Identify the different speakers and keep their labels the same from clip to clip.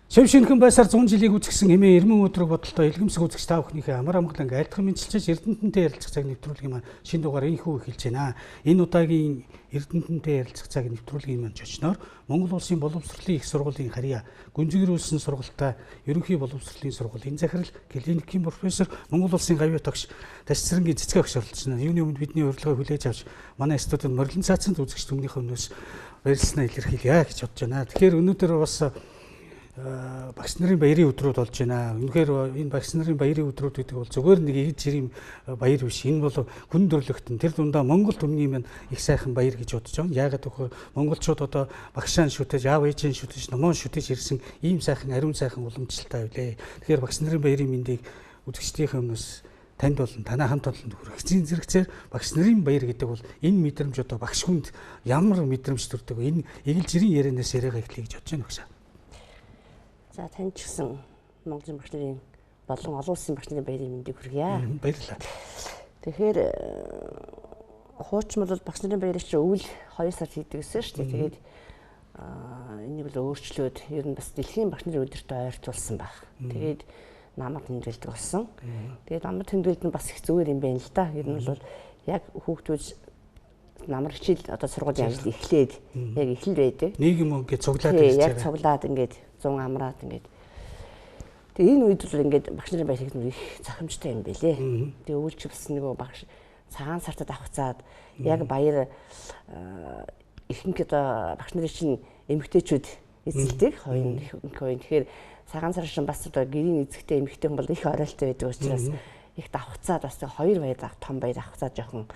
Speaker 1: Шив шинхэн байсаар 100 жилийг үзэхсэн хэмээн эрмэн өдрөг бодолтой илгэмсэг үзэгч та бүхнийхээ амар амгалан айлтган мэндчилж Эрдэнэтэнтэй ярилцах цаг нэвтрүүлгийн маань шинэ дугаар инхүү эхэлж байна. Энэ удаагийн Эрдэнэтэнтэй ярилцах цаг нэвтрүүлгийн маань зочноор Монгол Улсын боловсролын их сургуулийн харьяа гүнзгийрүүлсэн сургалтаа ерөнхий боловсролын сургуулийн захирал, клиникийн профессор, Монгол Улсын гавьяа тогш Ташцэрэнгийн цэцгээ огш оролцсон. Юуны өмнө бидний урилгыг хүлээж авч манай студид морилон цаацанд үзэгч түмнийхээ өмнөөс баярлалснаа илэрхийлье гэж бодож байна. Тэгэхээр өнөөдөр бас багш нарын баярын өдрүүд болж байна. Үнэхээр энэ багш нарын баярын өдрүүд гэдэг бол зүгээр нэг эгэж жирийн баяр биш. Энэ бол хүн төрлөختөн тэр дундаа Монгол түмний минь их сайхан баяр гэж бодож байна. Яагаад гэвэл монголчууд одоо багшаан шүтэж, аав ээжийн шүтэж, номоон шүтэж ирсэн ийм сайхан ариун сайхан уламжлалтай байлээ. Тэгэхээр багш нарын баярын мэндийг үзэгчдийнхээ өмнөөс танд болон танай хамт олонд хүргэцэн зэрэгцээр багш нарын баяр гэдэг бол энэ мэдрэмж одоо багш хүнд ямар мэдрэмж төрдөг вэ? Энэ эгэл жирийн ярианаас яриагаа эхлэе гэж бодож байна багшаа.
Speaker 2: За тань ч гэсэн Монголын багш нарын болон олон улсын багш нарын баярын мэндийг хүргье.
Speaker 1: Баярлалаа.
Speaker 2: Тэгэхээр хуучин бол багш нарын баярыг чинь өвөл 2 сард хийдэг гэсэн шүү дээ. Тэгээд энийг бол өөрчлөөд ер нь бас дэлхийн багш нарын өдөртөө ойртуулсан байх. Тэгээд намар тэмдэглэдэг болсон. Тэгээд намар тэмдэглэлд нь бас их зүгээр юм байна л да. Ер нь бол яг хүүхдүүд намар хичээл одоо сургуулийн ажил эхлээд яг эхлэл байдаг.
Speaker 1: Нийгэм ингээд цуглаад ирж байгаа.
Speaker 2: Яг цуглаад ингээд 100 амраад ингээд. Тэгээ энэ үед бол ингээд багш нарын баяр хийх их зохимжтой юм байлээ. Тэгээ өвөлч бас нөгөө багш цагаан сартад авахцаад яг баяр ихэнх одоо багш нарын чинь эмэгтэйчүүд эзэлдэг хоёрын ихэнх хоёр. Тэгэхээр цагаан сар шин бас одоо гэрийн эзэгтэй эмэгтэй хүн бол их оройлтой байдаг учраас их давхцаад бас хоёр баяр том баяр авахцаад жоохон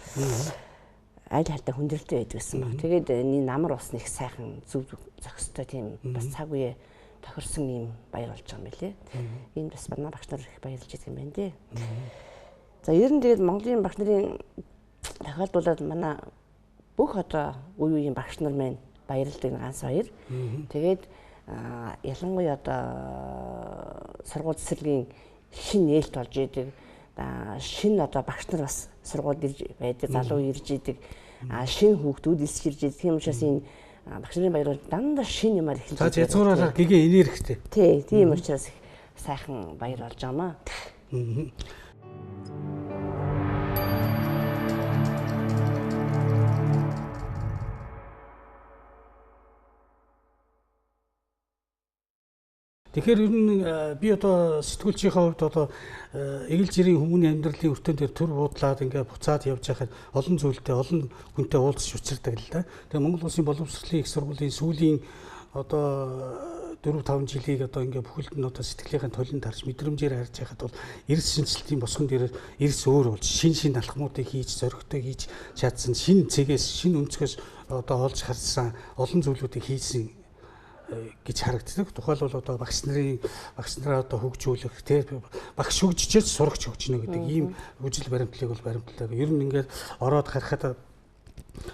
Speaker 2: аль хальтаа хүндрэлтэй байдаг гэсэн баг. Тэгээд энэ намар бас нэг сайхан зөв зохистой тийм бас цаг үе тохирсон юм баяр болж байгаа юм билээ. Энэ бас манай багш нар их баярлж байдаг юм байна дээ. За ер нь тэгээд Монголын багш нарын тохиолдуулаад манай бүх одоо үе үеийн багш нар маань баярлдаг ганц баяр. Тэгээд ялангуяа одоо сургууль цэцэрлэгийн шинэ нээлт болж идэг. Шинэ одоо багш нар бас сургуульд ирж байдаг, залуу ирж идэг, шинэ хүүхдүүд элсэж ирж идэг. Тийм учраас энэ багш нарын баяр бол дандаа шинэ юмар эхэлж
Speaker 1: байдаг. За язгуураараа гэгээ энергтэй.
Speaker 2: Тий, тийм учраас их сайхан баяр болж байгаа маа.
Speaker 1: Тэгэхээр ер нь би одоо сэтгүүлчийн хувьд одоо эгэл жирийн хүмүүний амьдралын өртөн дээр төр буудлаад ингээ буцаад явж байхад олон зүйлтэй олон хүнтэй уулзч учирдаг л да. Тэгээ Монгол Улсын боловсролын их сургуулийн сүүлийн одоо 4-5 жилийг одоо ингээ бүхэлд нь одоо сэтгэлийнхээ толинд харж мэдрэмжээр харж байхад бол эрс шинжилтийн босгон дээр эрс өөр болж шин шин алхмуудыг хийж зоригтой хийж чадсан шин цэгээс шин өнцгөөс одоо олж харсан олон зүйлүүдийг хийсэн гэж харагддаг. Тухайлбал одоо багш нараа одоо хөгжүүлэх тий багш хөгжижээж сурагч хөгжинэ гэдэг ийм үжил баримтлалыг бол баримтлаа. Ер нь ингээд ороод харахад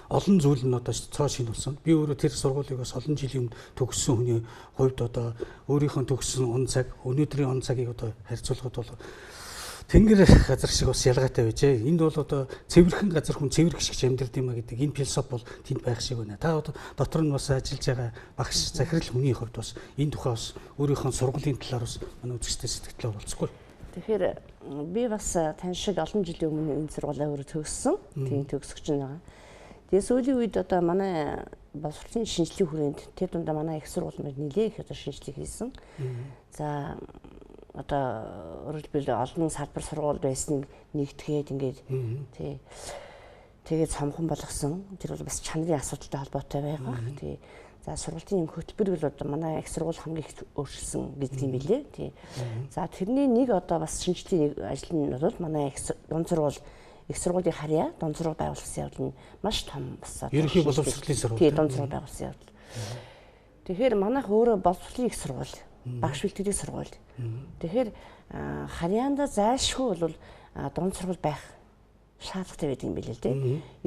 Speaker 1: олон зүйл нь одоо цоо шинэ болсон. Би өөрөө тэр сургуулийг бас олон жилийн өмнө төгссөн хүний хувьд одоо өөрийнхөө төгссөн он цаг, өнөөдрийн он цагийг одоо харьцуулахад бол тэнгэр газар шиг бас ялгаатай байжээ. Энд бол одоо цэвэрхэн газар хүн цэвэрх шиг амьдрд юм а гэдэг энэ философи бол тэнд байх шиг байна. Та одоо дотор нь бас ажиллаж байгаа багш захирал хүний хувьд бас энэ тухай бас өөрийнхөө сургуулийн талаар бас манай үзэгчтэй сэтгэлээ болцохгүй.
Speaker 2: Тэгэхээр би бас тань шиг олон жилийн өмнө энэ сургуулаа өөрөө төгссөн. Тийм төгсөгч нь байгаа. Тэгээ сүүлийн үед одоо манай боловсролын шинжилгээ хүрээнд тэр дундаа манай их сургууль маань нэлээд их одоо шинжилгээ хийсэн. За одоо өөрөлдвөл олон салбар сургууль байсныг нэгтгээд ингээд тий тэгээд цомхон болгосон. Тэр бол бас чанарын асуудалтай холбоотой байгаа. Тий. За сургуулийн юм хөтөлбөр бол одоо манай их сургууль хамгийн их өөрчилсөн гэдэг юм билээ. Тий. За тэрний нэг одоо бас шинжилгээний ажил нь бол манай их дунд сургууль их сургуулийн харьяа дунд сургууль байгуулсан явдал нь маш том бас
Speaker 1: ерөнхий боловсролын сургууль.
Speaker 2: Тий, дунд сургууль байгуулсан явдал. Тэгэхээр манайх өөрөө боловсролын их сургууль, багш бэлтгэлийн сургууль. Тэгэхээр харьяанда зайлшгүй бол дунд сургууль байх шаардлагатай байдаг юм билээ л дээ.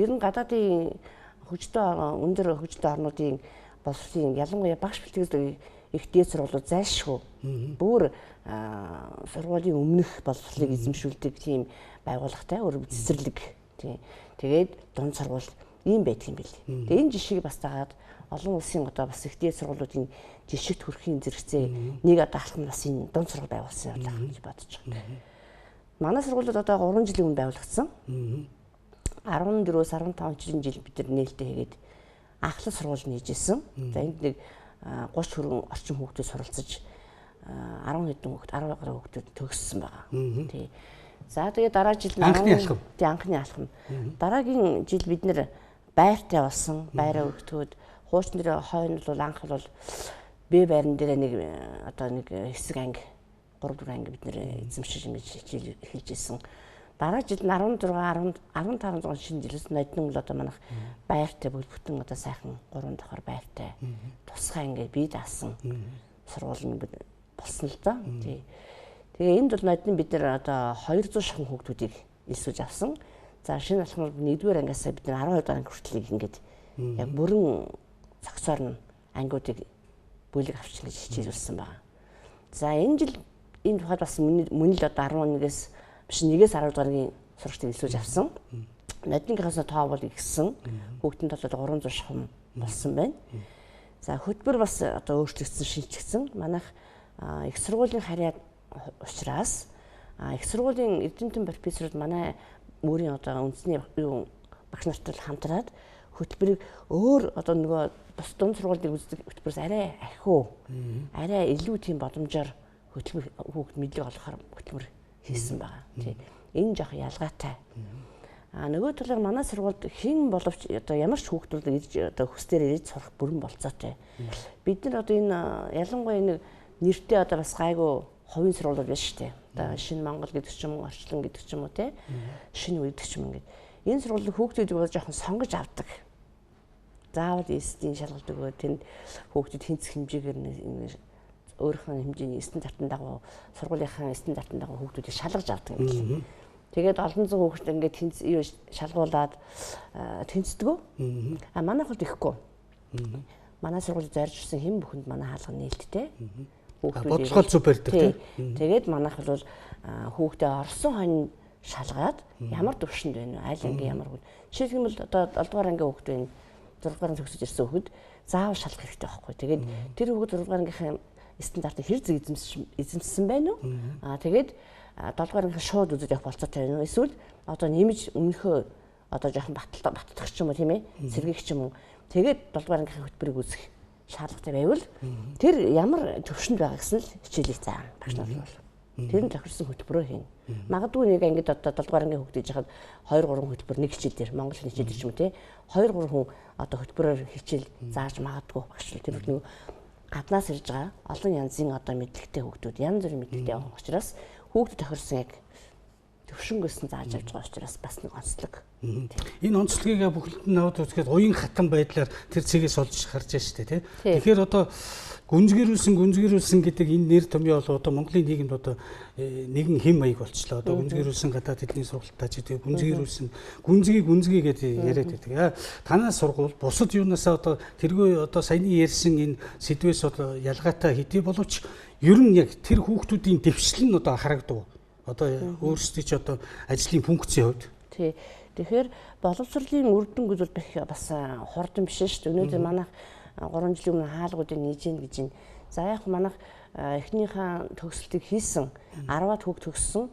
Speaker 2: Ер нь гадаадын хөгжтэй өндөр хөгжтэй орнуудын боловсролын ялангуяа багш бэлтгэл их дээд сургуулиуд зайлшгүй бүр сургуулийн өмнөх боловсролыг эзэмшүүлдэг тийм байгууллагатай өөр цэцэрлэг тийм. Тэгээд дунд сургууль ийм байдаг юм билээ. Тэгээ энэ жишээг бас дагаад Олон улсын одоо бас их дээд сургуулиудын жишгт хүрэхийн зэрэгцээ нэг одоо алхам бас энэ дунд сургууль байгуулсан явдлаа гэж бодож байгаа. Манай сургуулиуд одоо 3 жилийн өмнө байгуулагдсан. 14-өөс 15 жил бид нар нээлттэй хийгээд анхлан сургууль нээж исэн. За энд нэг 30 хүрэн орчим хүүхдүүд суралцаж 10 хэдэн хүүхд 10 гаруй хүүхдүүд төгссөн байгаа. Тий. За тэгээ дараа жил
Speaker 1: нь анхны алхам.
Speaker 2: Тий, анхны алхам. Дараагийн жил бид нэр байртай болсон. Байраа өргөтгөөд хуучин дээр хойно бол анх бол Б байран дээр нэг одоо нэг хэсэг анги 3 4 анги бид нэр эзэмшиж ингэж хичээл эхэлж исэн. Дараа жил нь 16 10 15 6 шинэ жилээс ноднон бол одоо манайх байртай бүтэн одоо сайхан 3 давхар байртай тусгай ингээд бие даасан сургууль нь болсон л доо. Тий. Тэгээ энд бол ноднон бид нар одоо 200 шахам хүүхдүүдийг элсүүлж авсан. За шинэ алхмаар 1-р ангиасаа бид нар 12 дугаар анги хүртэл ингээд яг бүрэн цогцоор нь ангиудыг бүлэг авчин гэж хичээлүүлсэн байгаа. За энэ жил энэ тухайд бас мөн л одоо 11-ээс биш 1-ээс 10 дугаар ангийн сурагчдыг элсүүлж авсан. Нодныгийнхаас тоо бол ихсэн. Хүүхдийн толгойд 300 шахам болсон байна. За хөтөлбөр бас одоо өөрчлөгдсөн, шинжлэгдсэн. Манайх их сургуулийн харьяа учраас их сургуулийн эрдэмтэн профессорууд манай мөрийн одоо үндэсний багш нартай хамтраад хөтөлбөрийг өөр одоо нөгөө бус дунд сургуулийг үздэг хөтөлбөрөөс арай ахиу, арай илүү тийм боломжоор хөтөлбөр хүүхд мэдлэг олохоор хөтөлбөр хийсэн байгаа. Тий. Энэ жоох ялгаатай. А нөгөө талаар манай сургуульд хэн боловч одоо ямар ч хүүхдүүд ирж одоо хүслээр ирж сурах бүрэн болцоотой. Бид нар одоо энэ ялангуяа нэг нэртэй одоо бас гайгүй хувийн сургуулиуд байна шүү дээ. Одоо Шинэ Монгол гэдэг ч юм уу, Орчлон гэдэг ч юм уу те. Шинэ үе гэдэг ч юм ингээд. Энэ сургуулийн хүүхдүүдийг бол жоохон сонгож авдаг. Заавал эсдийн шалгалт өгөө тэнд хүүхдүүд тэнцэх хэмжээгээр өөрийнх нь хэмжээний стандартын дагуу сургуулийнхаа стандартын дагуу хүүхдүүдийг шалгаж авдаг юм байна. Тэгээд олон зуун хүүхд ингээд тэнц юу шалгуулад тэнцдэг. А манайх бол ихгүй. Манай сургууль зорж ирсэн хэн бүхэнд манай хаалга нээлттэй.
Speaker 1: Хүүхдүүд бодлогоо зөв барьдаг тийм.
Speaker 2: Тэгээд манайх бол хүүхдээ орсон хонь шалгаад ямар төвшөнд байна вэ? Аль анги ямар хүүхд. Жишээлх юм бол одоо 7 дугаар ангийн хүүхд байна. 6 дугаар анги төгсөж ирсэн хүүхэд заавал шалгах хэрэгтэй байхгүй. Тэгээд тэр хүүхэд 6 дугаар ангийнхаа стандартыг хэр зэрэг эзэмшсэн байна уу? Аа тэгээд 7 дугаар ангийнхаа шууд үзэж явах болцоотой байна уу? Эсвэл одоо нэмж өмнөхөө одоо жоохон баттах ч юм уу тийм ээ? Сэргийх ч юм уу. Тэгээд 7 дугаар ангийнхаа хөтөлбөрийг үзэх шаардлагатай байвал тэр ямар төвшөнд байгаа гэсэн л хичээлийг заана багш нар бол. Тэр нь тохирсон хөтөлбөрөө хийнэ. Магадгүй нэг ангид одоо 7 дугаар ангийн хүүхд хийж хахад 2 3 хөтөлбөр нэг хичээл дээр Монгол хичээл дээр ч юм уу те 2 3 хүн одоо хөтөлбөрөөр хичээл зааж магадгүй багш нар. Тэр нэг гаднаас ирж байгаа олон янзын одоо мэдлэгтэй хүүхдүүд янз бүрийн мэдлэгтэй байгаа учраас хүүхдэд тохирсон яг төвшөнгөөс нь зааж авч байгаа учраас бас нэг онцлог.
Speaker 1: Энэ онцлогийг бүхэлд нь аваад үзэхэд уян хатан байдлаар тэр цэгээс олж харж байна шүү дээ, тий. Тэгэхээр одоо гүнзгийрүүлсэн гэдэг энэ нэр томьёо бол одоо Монголын нийгэмд одоо нэгэн хэм маяг болчлоо. Одоо гүнзгийрүүлсэн гадаад хэлний сургалтаа ч гэдэг гүнзгийрүүлсэн гүнзгий гүнзгий гэдэг яриад байдаг. Танаа сургууль бусад юунасаа одоо тэргүй одоо саяны ярьсан энэ сэдвээс одоо ялгаатай хэдий боловч ер нь яг тэр хүүхдүүдийн дэвшлэл нь одоо харагдав. Одоо өөрсдийн ч одоо ажлын функцийн хувьд.
Speaker 2: Тий. Тэгэхээр боловсролын үр дүн гэж бол бас хурдан биш шүү дээ. Өнөөдөр манайх 3 жилийн өмнө хаалгуудыг нээж гин гэж байна. За яг манайх эхнийхээ төгсөлтийг хийсэн 10-аад хүүхд төгссөн.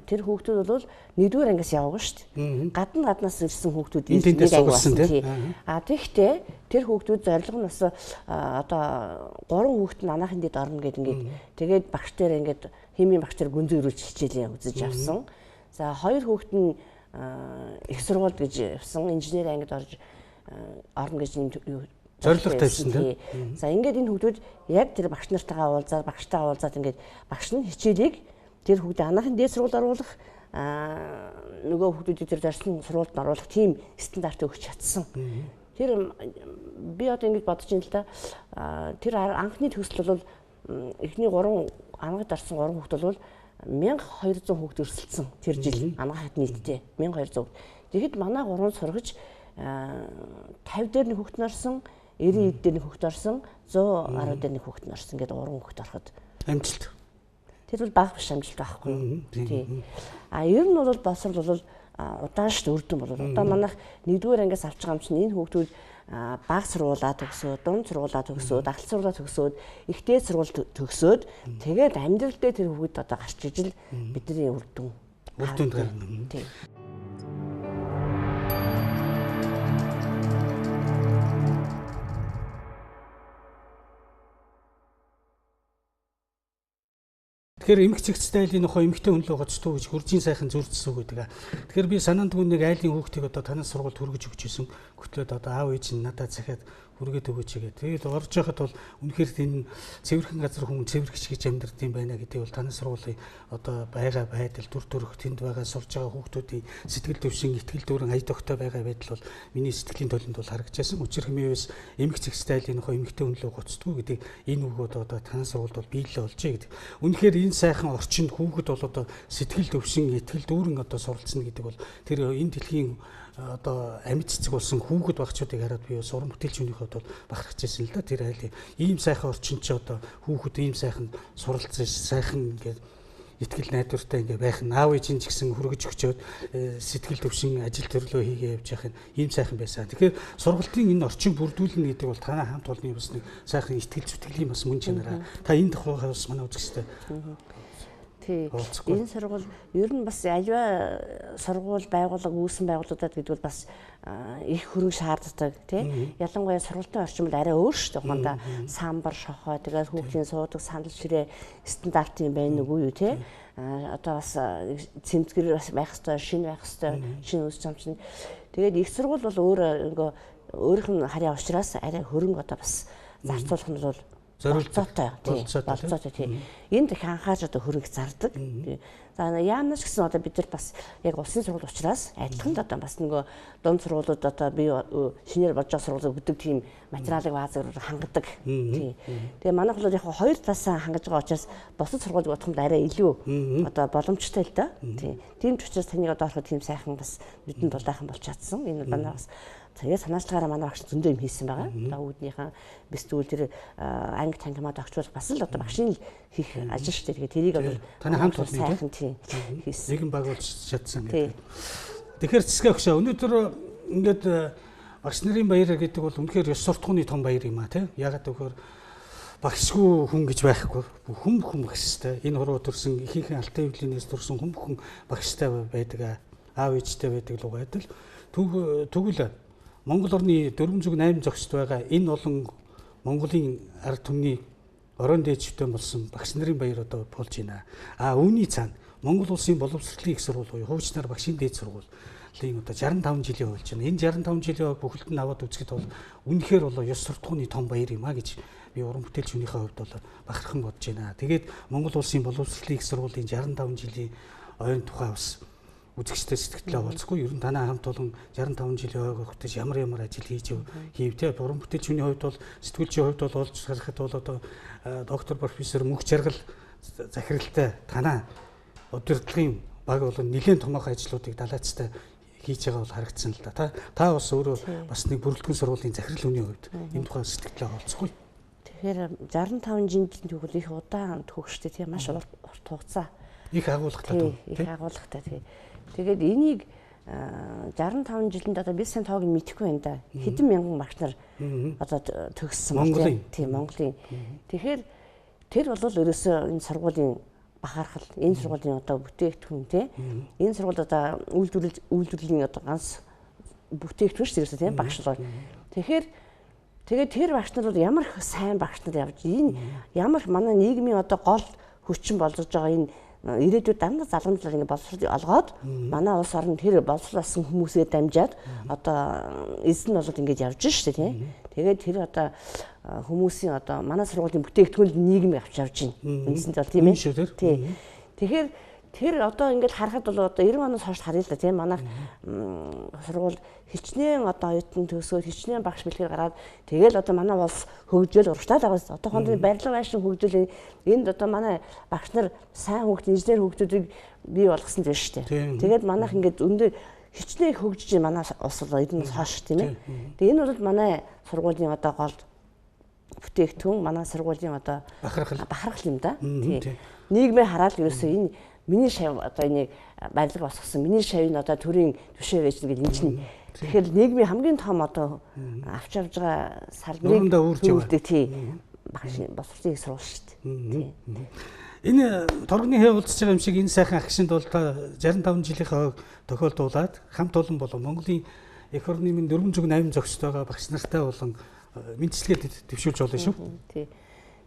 Speaker 2: Тэр хүүхдүүд бол 1-р ангиас яваагүй шүү дээ. Гаднаас ирсэн хүүхдүүд
Speaker 1: нэг анги болсон тий.
Speaker 2: А тэгвэл тэр хүүхдүүд зорилго нь бас одоо 3 хүүхд нь анаахын дэд орно гэд ингээд тэгээд багш дээр ингээд химийн багш дээр гүнзгийрүүлж хичээлээ үзэж авсан. За 2 хүүхд нь их сургуульд гэж явсан. Инженер ангид орж орно гэж
Speaker 1: зорилго тавьсан тийм.
Speaker 2: За ингээд энэ хүүхдүүд яг тэр багш нартайгаа уулзаад багштайгаа уулзаад ингээд багш нь хичээлийг тэр хүүхдээ анаахын дээд сургуульд оруулах нөгөө хүүхдүүдийг тэр зорьсон сургуульд оруулах тийм стандарт өгч чадсан. Тэр би одоо ингэж бодож байна л да. Тэр анхны төгсөл бол эхний 3 ангид орсон 3 хүүхд бол 1200 хүүхд өрсөлдсөн тэр жил ангаахад нийтдээ 1200. Тэгэхэд манай 3 сурагч 50 дээр нэг хүүхд нь орсон, 90 дээр нэг хүүхд орсон, 110 дээр нэг хүүхд нь орсон гэдэг 3 хүүхд ороход
Speaker 1: амжилт.
Speaker 2: Тэр бол бага биш амжилт байхгүй юу? Тий. А ер нь бол боловсрол бол удаан шүү дээ, үр дүн бол. Одоо манайх 1-р ангиас авч байгаа юм чинь энэ хүүхдүүд баг сургуулаа төгсөөд, дунд сургуулаа төгсөөд, ахлах сургуулаа төгсөөд, их дээд сургууль төгсөөд тэгээд амьдрал дээр тэр хүүхэд одоо гарч ижил бидний үр дүн.
Speaker 1: Үр дүнд гарна.
Speaker 2: Тийм.
Speaker 1: Тэгэхээр эмх цэгцтэй айлын нохоо эмхтэй хүн лөө гоцтуу гэж гүржийн сайхан зүрчсэн үг гэдэг. Тэгэхээр би санаанд гүн нэг айлын хүүхдийг одоо танаас сургуульд хүргэж өгч исэн. Гэтлээд одоо аав ээж нь надад захиад хүргээд өгөөч гэдэг. Тэгээд орж яхад бол үнэхээр энэ цэвэрхэн газар хүн цэвэрхч гэж амьдард юм байна гэдэг бол танаас сургуулийн одоо байгаа байдал, дүр төрх тэнд байгаа сурж байгаа хүүхдүүдийн сэтгэл төвшин, итгэл дүүрэн ая тогтой байгаа байдал бол миний сэтгэлийн толинд бол харагдчихсан. Учир хэмээвээс эмх цэгцтэй айлын нохоо эмхтэй хүн лөө гоцдгүй гэдэг энэ үг одоо танаас сургуульд бол биелэл олжээ гэдэг. Үнэхээр энэ сайхан орчинд хүүхэд бол одоо сэтгэл төвшин, итгэл дүүрэн одоо суралцна гэдэг бол тэр энэ дэлхийн одоо амьд цэцэг болсон хүүхэд багчуудыг хараад би бас уран бүтээлч хүний хувьд бол бахархаж байсан л да. Тэр айлын ийм сайхан орчин чи одоо хүүхэд ийм сайхан суралцсан, сайхан ингээд итгэл найдвартай ингээ байх нь аав ээж нь ч гэсэн хүргэж өгчөөд сэтгэл төвшин ажил төрлөө хийгээ явж явах нь ийм сайхан байсан. Тэгэхээр сургалтын энэ орчин бүрдүүлнэ гэдэг бол танай хамт олонны бас нэг сайхан итгэл зүтгэлийн бас мөн чанараа. Та энэ тухай бас манай үзэгчтэй.
Speaker 2: Тий. Энэ сургууль ер нь бас аливаа сургууль байгууллага үүсэн байгууллагуудад гэдэг бол бас их хөрөнгө шаарддаг тий. Ялангуяа сургалтын орчин бол арай өөр шүү дээ. Ухаандаа самбар шохоо тэгээд хүүхдийн суудаг сандал ширээ стандарт юм байна үгүй юу тий. Одоо бас цэмцгэр бас байх ёстой, шинэ байх ёстой, шинэ үс чамчин. Тэгээд их сургууль бол өөр ингээ өөрийнх нь харьяа учраас арай хөрөнгө одоо бас зарцуулах нь бол болцоотой тий. Болцоотой тий. Энд их анхаарч одоо хөрөнгө зардаг. За яамнаас ч гэсэн одоо бид нар бас яг улсын сургууль учраас адилхан л одоо бас нөгөө дунд сургуулиуд одоо би шинээр бодож байгаа сургуулиуд өгдөг тийм материалыг баазаар хангадаг. Тий. Тэгээ манайх бол яг хоёр талаасаа хангаж байгаа учраас бусад сургууль бодох юм арай илүү одоо боломжтой л да. Тий. Тийм ч учраас таныг одоо ороход тийм сайхан бас нүдэнд дулаахан болж чадсан. Энэ манай бас тэгээд санаачлагаараа манай багш зөндөө юм хийсэн байгаа. Одоо үүднийхэн бэлтгүүл тэр анги тангимаад огчвол бас л одоо багшийн хийх ажил шүү дээ. Тэгээд тэрийг бол
Speaker 1: таны хамт олонны
Speaker 2: сайхан тийм хийсэн.
Speaker 1: Нэгэн баг болж чадсан гэдэг. Тэгэхээр цэцгээ өгшөө өнөөдөр ингээд багш нарын баяр гэдэг бол үнэхээр ёс суртахууны том баяр юм а тий. Ягаад гэвэл багшгүй хүн гэж байхгүй. Хүн бүхэн багштай. Энэ хуруу төрсэн ихэнх алтан ивлэнээс төрсэн хүн бүхэн багштай байдаг. Аав ээжтэй байдаг л угаадал. Тэгвэл Монгол орны 408 зогсод байгаа энэ олон Монголын ард түмний орон дээжвтэн болсон багш нарын баяр одоо болж байна. А үүний цаана Монгол улсын боловсролын их сургууль буюу хуучнаар багшийн дээд сургуулийн одоо 65 жилийн болж байна. Энэ 65 жилийн бүхэлд нь аваад үзэхэд бол үнэхээр бол ёс суртахууны том баяр юм а гэж би уран бүтээлч хүнийхээ хувьд бол бахархан бодож байна. Тэгээд Монгол улсын боловсролын их сургуулийн 65 жилийн оюун тухай бас үзэгчтэй сэтгэлдээ болцгүй. Ер нь танай хамт олон 65 жилийн ойг өгтөж ямар ямар ажил хийж хийв те. Уран бүтээлч хүний хувьд бол сэтгүүлчийн хувьд бол олж харахад бол одоо доктор профессор мөнх жаргал захиралтай танай удирдлагын баг бол нэлээд томоохон ажлуудыг далайцтай хийж байгаа бол харагдсан л да. Та бас өөрөө бас нэг бүрэлдэхүүн сургуулийн захирал хүний хувьд энэ тухай сэтгэлдээ олцгүй.
Speaker 2: Тэгэхээр 65 жилийн түүхэл их удаан түүхштэй тийм маш урт хугацаа.
Speaker 1: Их агуулгатай түүх.
Speaker 2: Их агуулгатай тийм. Тэгээд энийг 65 жилинд одоо би сайн тоог нь мэдэхгүй байна да. Хэдэн мянган багш нар одоо төгссөн
Speaker 1: Монголын.
Speaker 2: Тийм, Монголын. Тэгэхээр тэр бол ерөөсөө энэ сургуулийн бахархал, энэ сургуулийн одоо бүтээгдэхүүн тий. Энэ сургууль одоо үйлдвэрлэлийн одоо ганц бүтээгдэхүүн шүү дээ тийм багш бол. Тэгэхээр тэгээд тэр багш нар бол ямар их сайн багш нар явж энэ ямар манай нийгмийн одоо гол хүчин болгож байгаа энэ ирээдүйд дандаа залгамжлал ингэ боловсрол олгоод манай улс орн тэр боловсруулсан хүмүүсээ дамжаад одоо эзэн болоод ингэж явж штэ тийм. Тэгээд тэр одоо хүмүүсийн одоо манай сургуулийн бүтээгдэхүүн нийгмийг авч явж байна. Үндсэндээ бол тийм ээ. Тийм. Тэгэхээр тэр одоо ингэж харахад бол одоо 90 оноос хойш харъя л да тийм. Манай сургууль хичнээн одоо оюутан төгсөөд хичнээн багш бэлгээр гараад тэгэл одоо манай улс хөгжөөл урагшлаад байгаа юм. Одоохондоо барилга байшин хөгжөөл энд одоо манай багш нар сайн хүүхд инженер хүүхдүүдийг бий болгосон зүйл шүү дээ. Тэгээд манайх ингээд өндөө хичнээн хөгжиж манай улс бол 90-аас хойш тийм ээ. Тэгээд энэ бол манай сургуулийн одоо гол бүтээгдэхүүн, манай сургуулийн одоо
Speaker 1: бахархал
Speaker 2: юм да. Тийм. Нийгмээ хараад ерөөсөө энэ Миний шав одоо энийг барилга босгосон. Миний шавыг одоо төрийн түшээ байж гэл энэ чинь тэгэхээр нийгмийн хамгийн том одоо авч явж байгаа салбарыг үүрдэг тий багш боловсролын их сургууль шүү дээ.
Speaker 1: Энэ торгоны хээ уулзж байгаа юм шиг энэ сайхан агшинд бол та 65 жилийнхээ тохиолдуулаад хамт олон болон Монголын эх орны минь 408 зохистой байгаа багш нартай болон мэдчилгээ дэвшүүлж болно шүү.
Speaker 2: Тий.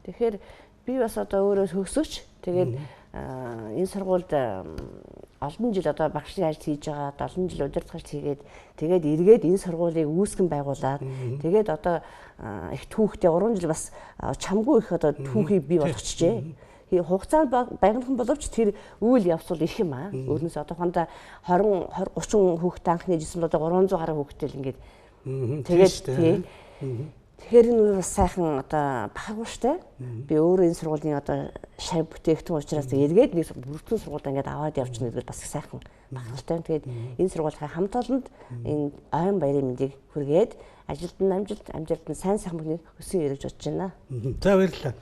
Speaker 2: Тэгэхээр би бас одоо өөрөө хөгсөгч. Тэгээд энэ сургуульд олон жил одоо багшийн ажил хийж байгаа, олон жил удирдах ажил хийгээд тэгээд эргээд энэ сургуулийг үүсгэн байгуулад тэгээд одоо их түүхтэй 3 жил бас чамгүй их одоо түүхийг бий болгочихжээ. Хугацаанд байгуулсан боловч тэр үйл явц бол их юм аа. Өөрнөөс одоохондоо 20 30 хүүхдээ анх нээжсэн бол одоо 300 гаруй хүүхдээ л ингээд тэгээд тий. Тэгэхээр энэ бас сайхан одоо бахархууштай. Би өөрөө энэ сургуулийн одоо шав бүтээгдэхүүн учраас эргээд нэг бүртгэн сургуульд ингээд аваад явчихна гэдэг бас их сайхан бахархалтай. Тэгээд энэ сургуулийн хамт олонд энэ ойн баярын мэндийг хүргээд ажилд нь амжилт, амжилт нь сайн сайхан бүхнийг хүсэн эргэж бодож байна.
Speaker 1: За баярлалаа.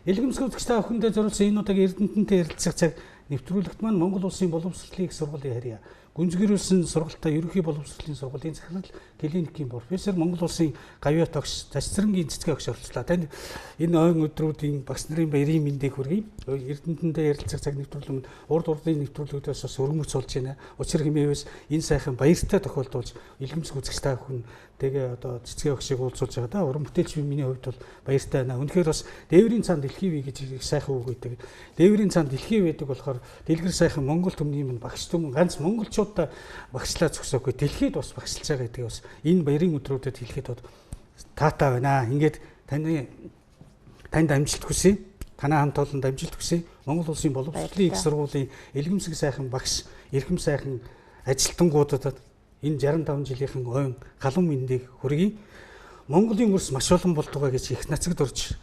Speaker 1: Элгэмсэг үзэгч та бүхэндээ зориулсан энэ удаагийн Эрдэмтэнтэй ярилцах цаг нэвтрүүлэгт маань Монгол Улсын боловсролын их сургуулийн харьяа гүнзгийрүүлсэн сургалтаа ерөнхий боловсролын сургуулийн захирал клиникийн профессор Монгол Улсын гавьяат огш Зашцрангийн цэцгээ огш оролцлоо. Танд энэ ойн өдрүүдийн багш нарын баярын мэндийг хүргэе. Эрдэмтэнтэй ярилцах цаг нэвтрүүлэг нь урд урдын нэвтрүүлгүүдээс бас өргөмөц болж байна. Учир хэмээвээс энэ сайхан баяртай тохиолдуулж элгэмсэг үзэгч та бүхэн тэгээ одоо цэцгээ огшийг уулзуулж байгаа да. Уран бүтээлч миний хувьд бол баяртай байна. Үнэхээр бас дээврийн цаан дэлхий вэ гэж их сайхан үг байдаг. Дээврийн цаан дэлхий байдаг болохоор дэлгэр сайхан Монгол түмний минь багш түмэн ганц монголчуудаа багшлаа зөксөөгүй дэлхийд бас багшилж байгаа гэдэг бас энэ баярын өдрүүдэд хэлэхэд бол таатай байна. Ингээд танд амжилт хүсье. Танай хамт олонд амжилт хүсье. Монгол Улсын боловсролын их сургуулийн элгэмсэг сайхан багш, эрхэм сайхан ажилтнуудад энэ 65 жилийнхэн ойн галан мэндийг хүргэе. Монголын өрс маш олон болдгоо гэж их нацагд орж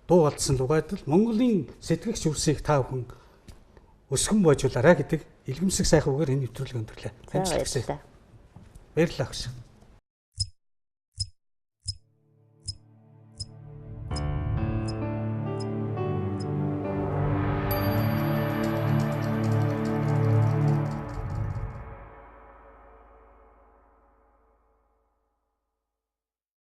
Speaker 1: дуу алдсан лугайд л Монголын сэтгэгч үрсийг та бүхэн өсгөн боожуулаарай гэдэг илгэмсэг сайхан үгээр энэ нэвтрүүлэг өндөрлөө.
Speaker 2: Амжилт хүсье.
Speaker 1: Баярлалаа.